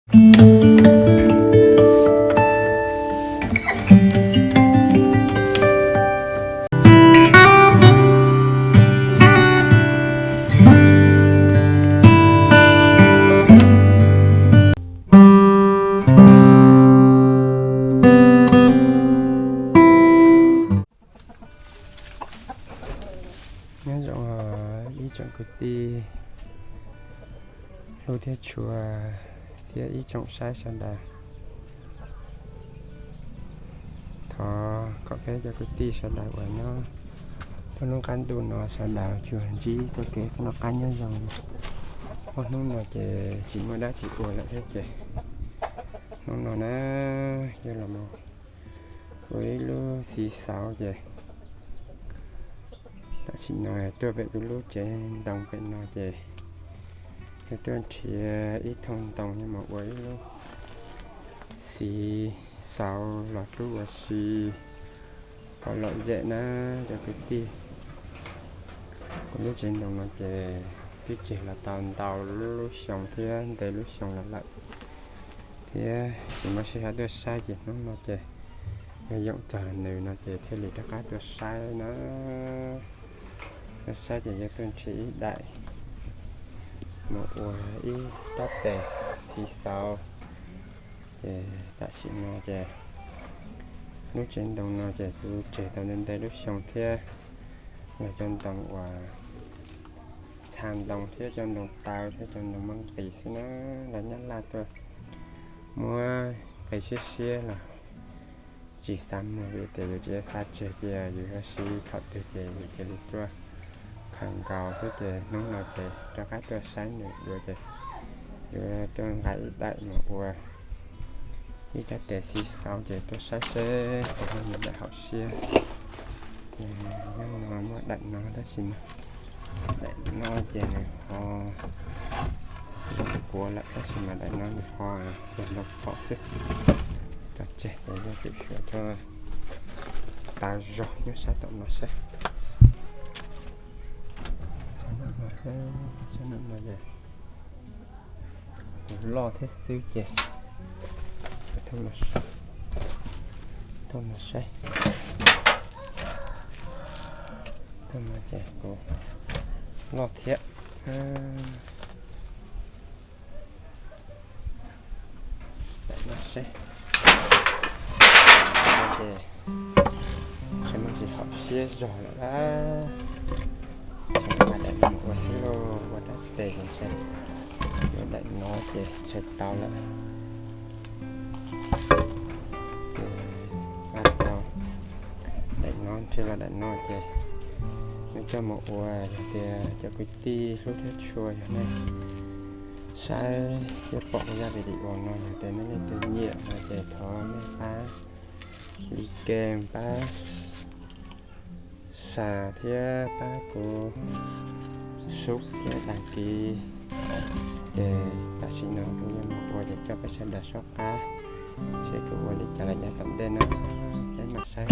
Nyob zoo ib tsoom kwv tij hlub thiab tshua thiab ib tsoom saib sawv daws. Thov kom peb cov kwv tij sawv daws uas nyob thoob hnub qab ntuj no sawv daws tsuas ntsib txoj kev noj qab nyob zoo. Ob hnub no ces tsis muaj dab tsi ua lawm thiab ces hnub no na yog los mus ua ib lub xis xauv ces tam sim no tuaj pem kuv lub tsev ntoo pem no ces yog tuaj nrhiav ib thooj ntoo yog mus ua ib lub xis xauv los rub ua si kom lom zem na cov kwv tij. Kuv lub tsev ntoo no ces twb tseg los tau ntau lub xyoo thiab ntev lub xyoo los lawm thiab kuv muab sij hawm tuaj saib ces hnub no ces yog yoom txog nws no ces thiaj li rov qab tuaj saib na. Tuaj saib ces yog tuaj nrhiav ib daim mus ua ib rab tes xis xauv. Ces tam sim no ces lub tsev ntoo no ces kuv tseg tau ntev ntev lub xyoo thiab yog cov ntoo uas txha ntoo thiab cov ntoo taw thiab cov ntoo muaj nqis xwb na. Los nyab laj tuaj muab qis siab siab los tsis xav muag vim tias yus tsis xav tseg ces yus yuav siv thaum twg ces yus cia li tuaj khaws nkaus xwb ces hnub no ces rov qab tuaj saib nws dua ces yuav tuaj nqa ib daim mus ua ib rab tes xis xauv ces tuaj saib seb puas muaj daim hauv siab. Nyob no muaj daim no tab sis mas daim no ces nws ho zoo puav lawm tab sis mas daim no nws ho yog ntoo phom xwb. Rau tseg ces yuav tsum xyuas rau tav zog nyob sab tom no seb. Sab no, sab no ces loj thiab xwb ces thooj no saib. Thooj no ces kuv loj thiab. Daim no seb. Ces ntshe muaj ntsis hauv siab zog lawm lauj. Ntshe nqa daim no mus ua xwb lauj, ua rab tes ces ntshe yuav daim no ces ntshe tau lawm. Ces nqa tau daim no, nrhiav los daim no ces yuav coj mus ua, yog tias cov kwv tij hlub thiab tshua yog nej saib thiab pom kuv zaj video no yog tias nej leej twg nyiam no ces thov nej pab like, pab share thiab pab kuv sub thiab đăng ký. Ces tam sim no kuv yuav mus ua ces coj peb sawv daws soj qab seb kuv ua li cas los yav tom ntej na. Peb mam saib.